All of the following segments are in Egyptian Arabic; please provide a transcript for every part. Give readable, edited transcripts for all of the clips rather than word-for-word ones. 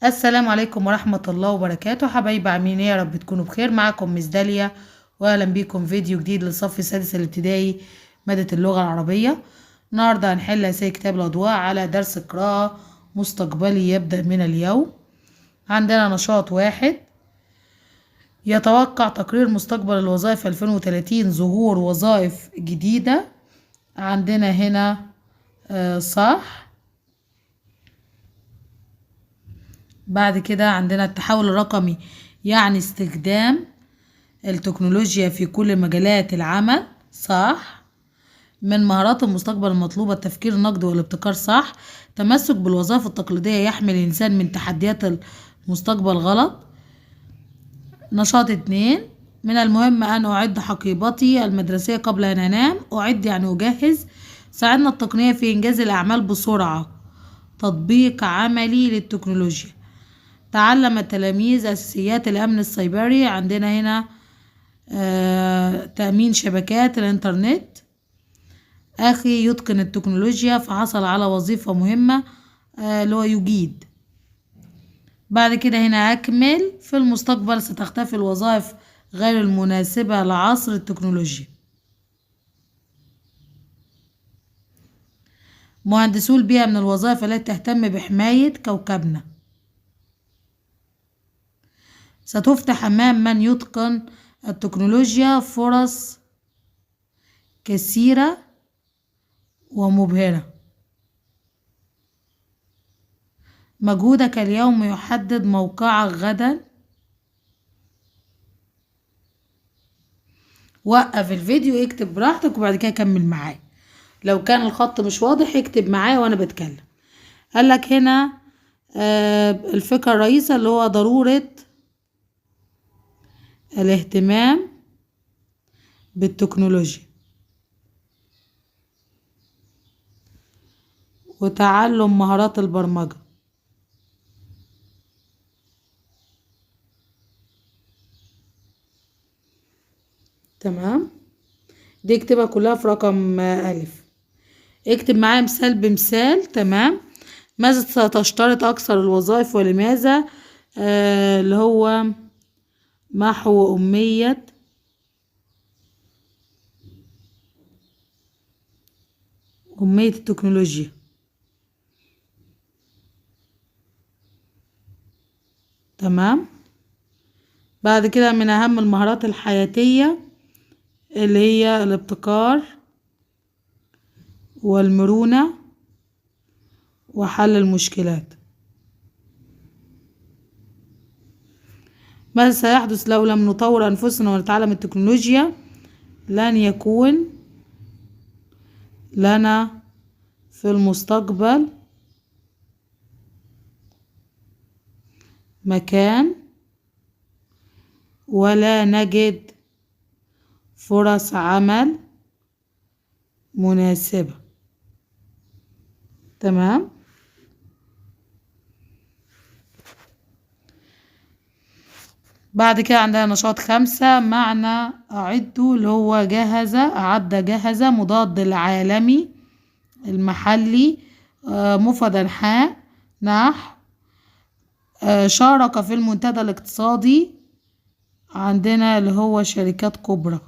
السلام عليكم ورحمة الله وبركاته حبايبي، عاملين ايه؟ يا رب تكونوا بخير. معاكم مس داليا، واهلا بيكم فيديو جديد للصف السادس الابتدائي مادة اللغة العربية. النهاردة هنحل أسئلة كتاب الأضواء على درس قراءة مستقبلي يبدأ من اليوم. عندنا نشاط واحد: يتوقع تقرير مستقبل الوظائف 2030 ظهور وظائف جديدة. عندنا هنا صح. بعد كده عندنا التحول الرقمي يعني استخدام التكنولوجيا في كل مجالات العمل، صح. من مهارات المستقبل المطلوبة التفكير النقدي والابتكار، صح. تمسك بالوظائف التقليدية يحمي الإنسان من تحديات المستقبل، غلط. نشاط 2: من المهم أن أعد حقيبتي المدرسية قبل أن أنام. أعد يعني أجهز. ساعدنا التقنية في إنجاز الأعمال بسرعة، تطبيق عملي للتكنولوجيا. تعلم التلاميذ أساسيات الأمن السيبري. عندنا هنا تأمين شبكات الإنترنت. أخي يتقن التكنولوجيا فحصل على وظيفة مهمة، اللي هو يجيد. بعد كده هنا أكمل: في المستقبل ستختفي الوظائف غير المناسبة لعصر التكنولوجيا. مهندسو البيئة من الوظائف التي تهتم بحماية كوكبنا. ستفتح أمام من يتقن التكنولوجيا فرص كثيرة ومبهرة. مجهودك اليوم يحدد موقعك غدا. وقف الفيديو، اكتب براحتك وبعد كده كمل معايا. لو كان الخط مش واضح اكتب معايا وانا بتكلم. قال لك هنا الفكرة الرئيسة اللي هو ضرورة الاهتمام بالتكنولوجيا وتعلم مهارات البرمجة. تمام، دي اكتبها كلها في رقم ألف. اكتب معايا مثال بمثال. تمام، ماذا ستشترط أكثر الوظائف ولماذا؟ اللي هو محو أمية التكنولوجيا. تمام، بعد كده من أهم المهارات الحياتية اللي هي الابتكار والمرونة وحل المشكلات. ماذا سيحدث لو لم نطور أنفسنا ونتعلم التكنولوجيا؟ لن يكون لنا في المستقبل مكان ولا نجد فرص عمل مناسبة. تمام، بعد كده عندنا نشاط 5: معنى أعده اللي هو جهز، أعد جهز، مضاد العالمي المحلي، مفرد أنحاء، نحو، شارك في المنتدى الاقتصادي. عندنا اللي هو شركات كبرى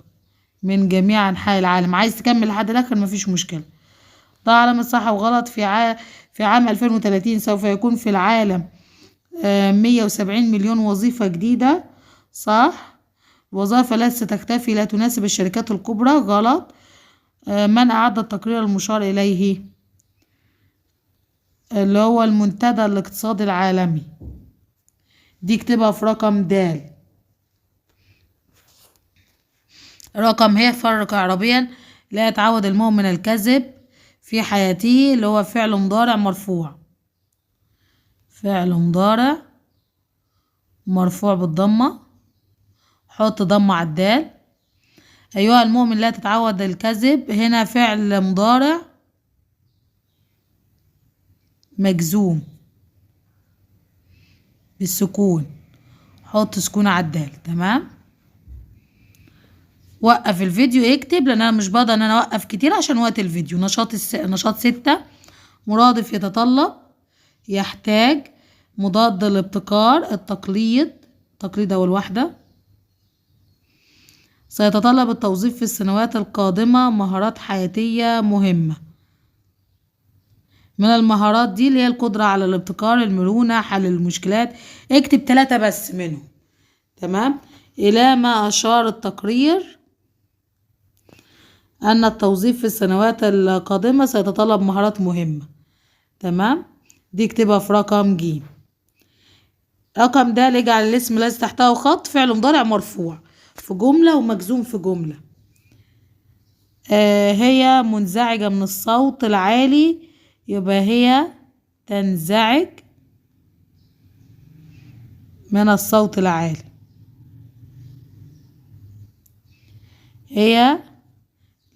من جميع أنحاء العالم. عايز تكمل لحد الآخر مفيش مشكلة. ده علامة صح وغلط. في عام 2030 سوف يكون في العالم 170 مليون وظيفة جديدة، صح. الوظائف التي ستختفي لا تناسب الشركات الكبرى، غلط. من أعد التقرير المشار إليه؟ اللي هو المنتدى الاقتصادي العالمي. دي اكتبها في رقم د. رقم ه: فرق عربيا لا يتعود المؤمن الكذب في حياته، اللي هو فعل مضارع مرفوع، فعل مضارع مرفوع بالضمة، حط ضمة على الدال. أيها المؤمن لا تتعود الكذب، هنا فعل مضارع مجزوم بالسكون، حط سكون على الدال. تمام، وقف الفيديو اكتب، لان انا مش بقدر ان انا اوقف كتير عشان وقت الفيديو. نشاط 6: مرادف يتطلب، يحتاج، مضاد للابتكار التقليد، تقليد أول واحدة. سيتطلب التوظيف في السنوات القادمة مهارات حياتية مهمة. من المهارات دي اللي هي القدرة على الابتكار، المرونة، حل المشكلات. اكتب 3 بس منهم. تمام. إلى ما أشار التقرير أن التوظيف في السنوات القادمة سيتطلب مهارات مهمة. تمام، دي اكتبها في رقم ج. رقم د اجعل الاسم الذي تحته خط فعل مضارع مرفوع في جملة ومجزوم في جملة. هي منزعجة من الصوت العالي، يبقى هي تنزعج من الصوت العالي. هي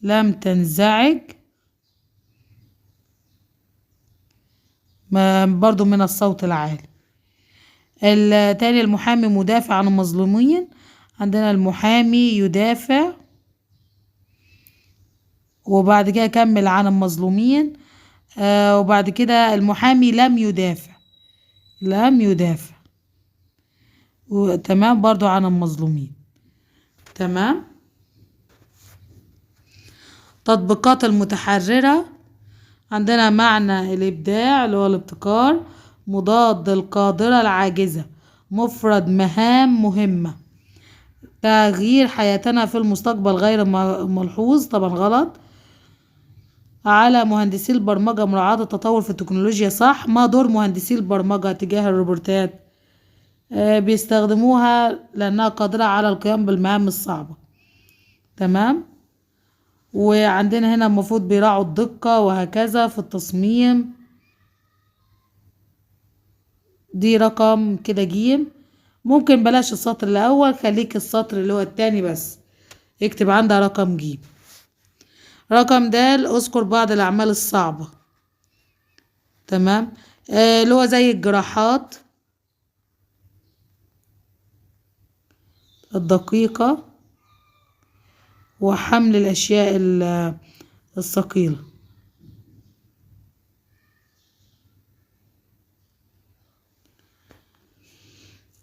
لم تنزعج برضو من الصوت العالي. التاني المحامي مدافع عن المظلومين، عندنا المحامي يدافع وبعد كده كمل عن المظلومين، وبعد كده المحامي لم يدافع، لم يدافع، تمام، برضو عن المظلومين. تمام. تطبيقات المتحررة، عندنا معنى الإبداع اللي هو الابتكار، مضاد القادرة العاجزة، مفرد مهام مهمة، تغيير حياتنا في المستقبل غير ملحوظ، طبعا غلط. على مهندسي البرمجة مراعاة التطور في التكنولوجيا، صح. ما دور مهندسي البرمجة تجاه الروبوتات؟ بيستخدموها لأنها قادرة على القيام بالمهام الصعبة. تمام. وعندنا هنا المفروض بيراعوا الدقة وهكذا في التصميم. دي رقم كده جيم. ممكن بلاش السطر الأول، خليك السطر اللي هو التاني بس، اكتب عندها رقم جيم. رقم د اذكر بعض الأعمال الصعبة. تمام، اللي هو زي الجراحات الدقيقة وحمل الأشياء الثقيلة.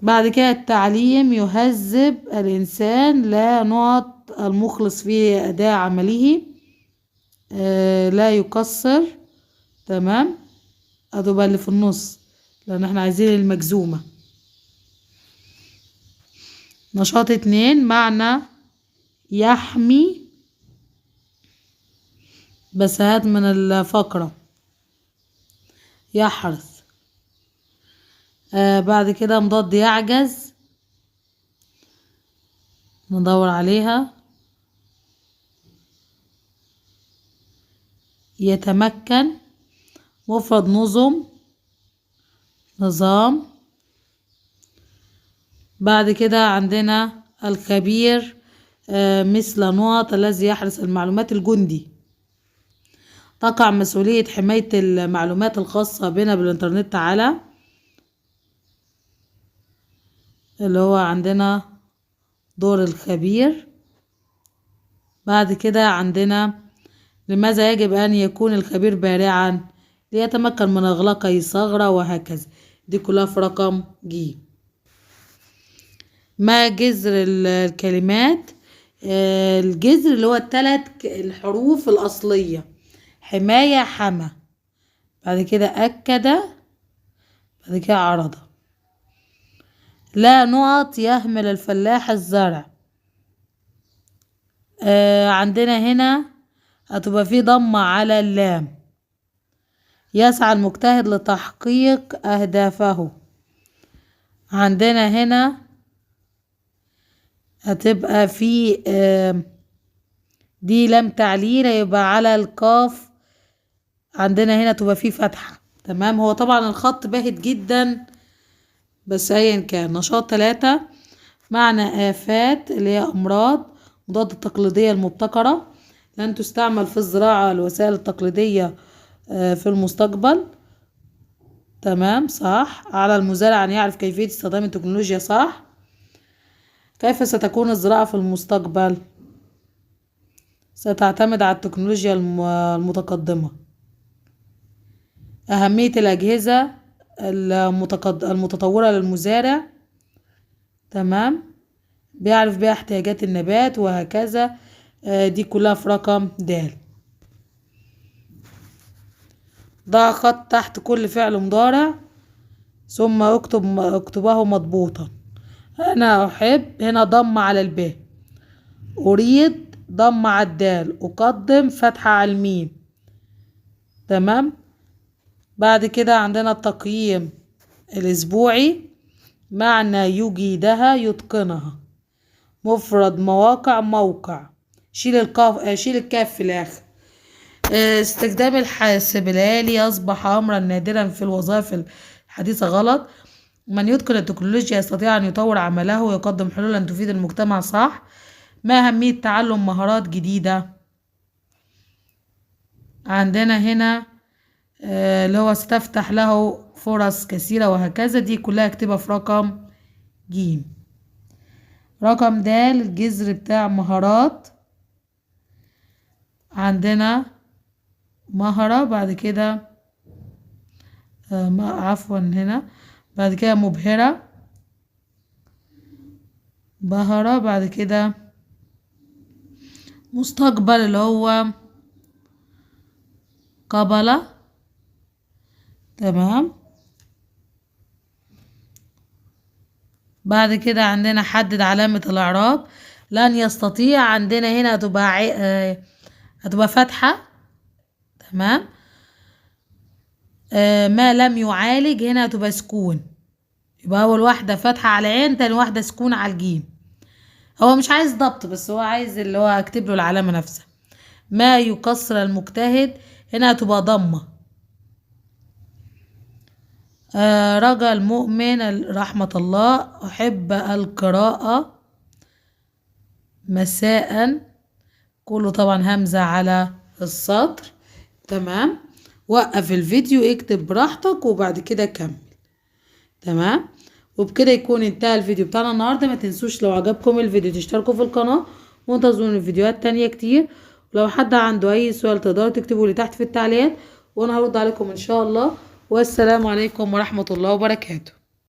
بعد كده التعليم يهذب الإنسان، لا نقط المخلص في أداء عمله، لا يقصر. تمام، هتبقى اللي في النص لأن احنا عايزين المجزومة. نشاط 2 معنى يحمي، بس هات من الفقرة يحرث. بعد كده مضاد يعجز، ندور عليها، يتمكن، مفرد نظم، نظام. بعد كده عندنا الخبير، مثل نقط الذي يحرس المعلومات، الجندي. تقع مسؤولية حماية المعلومات الخاصة بنا بالإنترنت على اللي هو عندنا دور الخبير. بعد كده عندنا لماذا يجب أن يكون الخبير بارعا؟ ليتمكن من إغلاق أي ثغرة وهكذا. دي كلها في رقم ج. ما جذر الكلمات؟ الجذر اللي هو الثلاث الحروف الأصلية، حماية، حمى، بعد كده أكد، بعد كده عرض. لا نقط يهمل الفلاح الزرع. عندنا هنا هتبقى في ضمة على اللام. يسعى المجتهد لتحقيق أهدافه. عندنا هنا هتبقى في دي لام تعليل، يبقى على القاف. عندنا هنا تبقى في فتحة. تمام، هو طبعا الخط باهت جدا بس ايا كان. نشاط 3 معنى آفات اللي هي أمراض، مضاد التقليدية المبتكرة، لن تستعمل في الزراعة الوسائل التقليدية في المستقبل. تمام، صح. على المزارع أن يعرف كيفية استخدام التكنولوجيا، صح. كيف ستكون الزراعة في المستقبل؟ ستعتمد على التكنولوجيا المتقدمة. أهمية الأجهزة المتطورة للمزارع. تمام، بيعرف بيها احتياجات النبات وهكذا. دي كلها في رقم د. ضع خط تحت كل فعل مضارع ثم اكتبه مضبوطا. أنا أحب، هنا ضم على الب، أريد ضم على الدال، أقدم فتحة على الميم. تمام. بعد كده عندنا التقييم الأسبوعي، معنى يجيدها يتقنها، مفرد مواقع موقع، شيل القاف، شيل الكاف في الآخر. استخدام الحاسب الآلي أصبح أمرا نادرا في الوظائف الحديثة، غلط. من يتقن التكنولوجيا يستطيع أن يطور عمله ويقدم حلولا تفيد المجتمع، صح. ما أهمية تعلم مهارات جديدة؟ عندنا هنا اللي هو ستفتح له فرص كثيرة وهكذا، دي كلها اكتبها في رقم ج. رقم د الجذر بتاع مهارات، عندنا مهرة، بعد كده عفوا هنا بعد كده مبهرة، بهرة، بعد كده مستقبل اللي هو قبلة. تمام. بعد كده عندنا حدد علامة الإعراب، لن يستطيع، عندنا هنا هتبقى فتحة. تمام. ما لم يعالج، هنا هتبقى سكون، يبقى أول واحدة فتحة على العين، تاني واحدة سكون على الجيم. هو مش عايز ضبط، بس هو عايز اللي هو اكتب له العلامة نفسها. ما يكسر المجتهد، هنا هتبقى ضمة. رجل مؤمن رحمة الله، أحب القراءة مساء، كله طبعا همزة على السطر. تمام. وقف الفيديو، اكتب براحتك وبعد كده كمل. تمام. وبكده يكون انتهى الفيديو بتاعنا النهارده. ما تنسوش لو عجبكم الفيديو تشتركوا في القناة، وانتظروني في فيديوهات تانية كتير. ولو حد عنده اي سؤال تقدروا تكتبوا لي تحت في التعليقات وانا هرد عليكم ان شاء الله. والسلام عليكم ورحمة الله وبركاته.